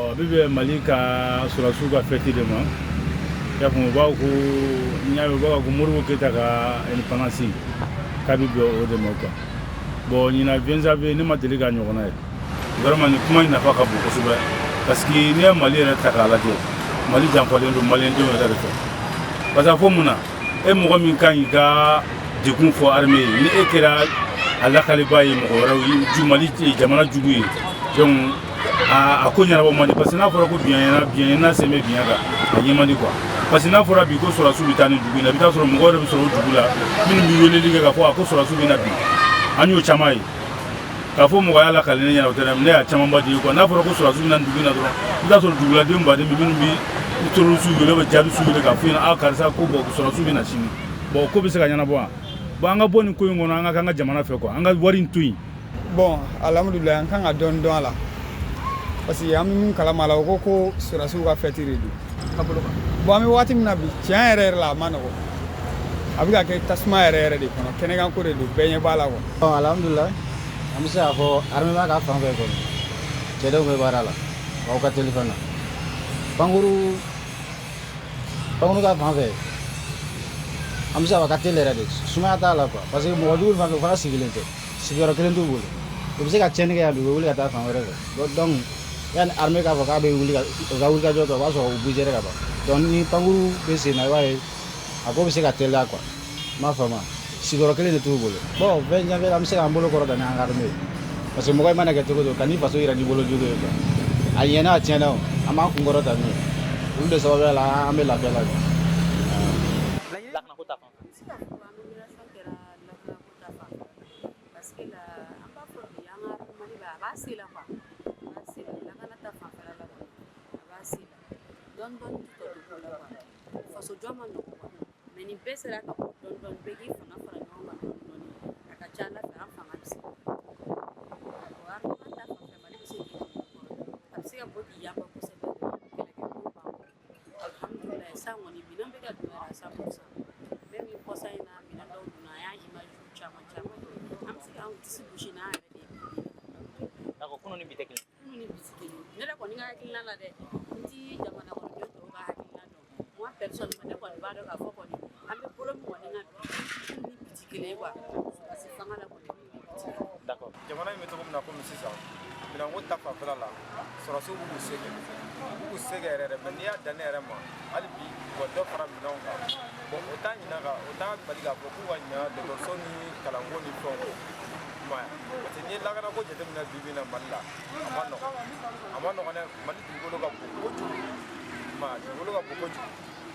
Bon, a bɛ bɛn Mali ka sɔrɔdasiw ka fête de ma. I y'a faamu, u b'a fɔ ko n y'a mɛn, u b'a fɔ ko Modibo Keyita ka indépendance k'a bɛ bɛn o de ma quoi. Bon, ɲinan 20 janvier, ne ma deli k'a ɲɔgɔnna ye. Vraiment, nin kuma in nafa ka bon kosɛbɛ, parce que n'i ye Mali yɛrɛ ta k'a lajɛ, Mali janfalen don maliyɛndenw yɛrɛ de fɛ. Parce que a fɔ mun na, e mɔgɔ min kan k'i ka degun fɔ armée ye, ni e kɛra a lakaliba ye mɔgɔ wɛrɛw ye, Mali jamana jugu ye, donc a ko ɲɛnabɔ man di. Parce que n'a fɔra ko biɲɛ biɲɛ ɲɛna sen bɛ biɲɛ kan, a ɲɛ man di quoi. Parce que n'a fɔra bi ko sɔrɔdasiw bɛ taa nin dugu in na, i bɛ taa sɔrɔ mɔgɔ wɛrɛ bɛ sɔrɔ o dugu la minnu bɛ weleli kɛ k'a fɔ a ko sɔrɔdasiw bɛ na bi. An y'o caman ye k'a fɔ mɔgɔ y'a lakale ne ɲɛna, o tɛ dɛ, ne y'a camanba di quoi. N'a fɔra ko sɔrɔdasiw bɛ na dugu in na dɔrɔn, i bɛ taa sɔrɔ duguladenw baden bɛ minnu bɛ terroriste wele, bɛ jihadiste wele k'a f'u ɲɛna: a karisa ko bon, sɔrɔdasiw bɛ na sini. Bon, ko bɛ se ka ɲɛnabɔ wa? Bon, an ka bɔ nin ko in kɔnɔ, an ka k'an ka jamana fɛ quoi, an ka wari in to yen. Bon, alhamdulilayi, an kan ka dɔɔni dɔn a la, parce que an bɛ mun kalama la, o ko ko sɔrɔdasiw ka fête de don ka bolo kan. Bon, an bɛ waati min na bi, tiɲɛ yɛrɛ yɛrɛ la, a ma nɔgɔn, a bɛ ka kɛ tasuma yɛrɛ yɛrɛ de kɔnɔ, kɛnɛkanko de don, bɛɛ ɲɛ b'a la quoi. Bon, alhamdulilayi, an bɛ se k'a fɔ armée b'a ka fan fɛ kɔni, cɛdenw bɛ baara la wa u ka teli fana. Pankuru ka fan fɛ, an bɛ se k'a fɔ a ka teli yɛrɛ de, sumaya t'a la quoi, parce que mɔgɔ jugu fan fɛ, u fana sigilen tɛ, sigiyɔrɔ kelen t'u bolo, u bɛ se ka tiɲɛni kɛ yan bi, u bɛ wuli ka taa fan wɛrɛ fɛ. Donc yanni armée k'a fɔ k'a bɛ wuli ka u ka wulikajɔ kɛ, o b'a sɔrɔ u bougera ka ban. Donc ni pankuru bɛ sen na, i b'a ye a ko bɛ se ka teliya quoi. N m'a faamu, sigiyɔrɔ kelen de t'u bolo. Bon, 20 janvier, an bɛ se k'an bolo kɔrɔta ni an ka armée ye, parce que mɔgɔ i mana kɛ cogo o cogo, kan'i faso yira n'i bolo jugu ye quoi. A ɲɛna, a tiɲɛna, o an b'an kun kɔrɔta n'u ye, olu de sababuya la an bɛ lafiya la quoi. Lakanako ta fan fɛ. Se k'a fɔ ko amélioration kɛra lakanako ta fan fɛ, parce que la an b'a fɔ bi, an ka Mali ba, a b'a se la quoi, a b'a se la lakana ta fanfɛla la kɔni, a b'a se la dɔɔni dɔɔni, tɛ tɔ to ko la quoi. Faso jɔ ma nɔgɔ quoi, mais nin bɛɛ sera ka bɔ dɔɔni dɔɔni, bɛɛ k'i fanga fara ɲɔgɔn kan dɔɔni dɔɔni, a ka ca Ala fɛ, an fanga bɛ se. Bon, armement ta fan fɛ, Mali bɛ se k'i kɔrɔ, a bɛ se ka bɔ k'i yanba kosɛbɛ. Kɛlɛkɛminɛnw b'an bolo, alhamdulilayi, san kɔni minɛn bɛ ka don yɛrɛ 100%. Même kɔsa in na, minɛn dɔw donna, an y'a image caman caman ye, an bɛ se k'an disi gosi n'an yɛrɛ de ye bi bi in na. D'accord, kunun ni bi tɛ kelen. Kunun ni bi tɛ kelen. Ne yɛrɛ kɔni ka hakilina la dɛ, n ti jamana kɔnɔden tɔw ka hakilina dɔn. Moi personnellement, ne kɔni b'a dɔn k'a fɔ kɔni, an bɛ bolo min kɔni na bi, kunun ni bi tɛ kelen ye quoi. Parce que fanga la kɔni, kunun ni bi tɛ kelen ye. D'accord. Jamana in bɛ cogo min na, komi sisan minɛnko ta fanfɛla la, sɔrɔdasiw b'u k'u se kɛ, u b'u k'u se kɛ yɛrɛ yɛrɛ. Mais n'i y'a dan ne yɛrɛ ma, hali bi u ka dɔ fara minɛnw kan. Bon, o t'a ɲina ka o t'a bali k'a fɔ k'u ka ɲina dɔgɔtɔrɔso ni kalanko ni fɛnw kɔ, i m'a ye. Parce que n'i ye lakanako jateminɛ bi bi in na Mali la, a ma nɔgɔn, a ma nɔgɔn dɛ. Mali dugukolo ka bon kojugu, i m'a ye, dugukolo ka bon kojugu.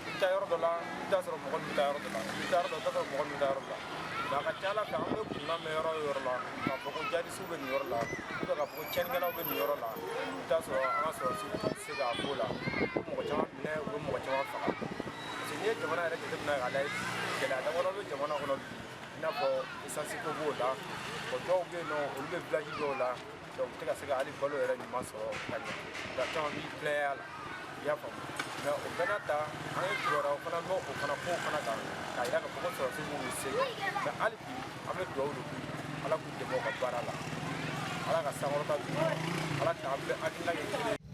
I bɛ taa yɔrɔ dɔ la, i bɛ taa sɔrɔ mɔgɔ min bɛ taa yɔrɔ dɔ la, i bɛ taa yɔrɔ dɔ la, i bɛ taa sɔrɔ mɔgɔ min bɛ taa yɔrɔ dɔ la. Mais a ka ca Ala fɛ, an bɛ kunna mɛn yɔrɔ o yɔrɔ la k'a fɔ ko jihadisiw bɛ nin yɔrɔ la, ou bien k'a fɔ ko tiɲɛnikɛlaw bɛ nin yɔrɔ la, i bɛ taa sɔrɔ an ka sɔrɔdasiw tɛ se k'a ko la, u bɛ mɔgɔ caman minɛ, u bɛ mɔgɔ caman faga. Parce que n'i ye jamana yɛrɛ jateminɛ k'a lajɛ, gɛlɛya damadɔ bɛ jamana kɔnɔ bi, i n'a fɔ essence ko b'o la. Bon, dɔw bɛ yen nɔ, olu bɛ village dɔw la, donc u tɛ ka se ka hali balo yɛrɛ ɲuman sɔrɔ ka ɲɛ, nka caman b'i filɛya la, i y'a faamu. Mais o bɛɛ n'a ta, an ye kibaruyaw fana mɛn o fana kow fana kan k'a yira k'a fɔ ko sɔrɔdasiw b'u se. Mais hali bi, an bɛ dugawu de k'u ye, Ala k'u dɛmɛ u ka baara la, Ala ka sankɔrɔta d'u ma, Ala k'an bɛɛ hakilina kɛ kelen ye.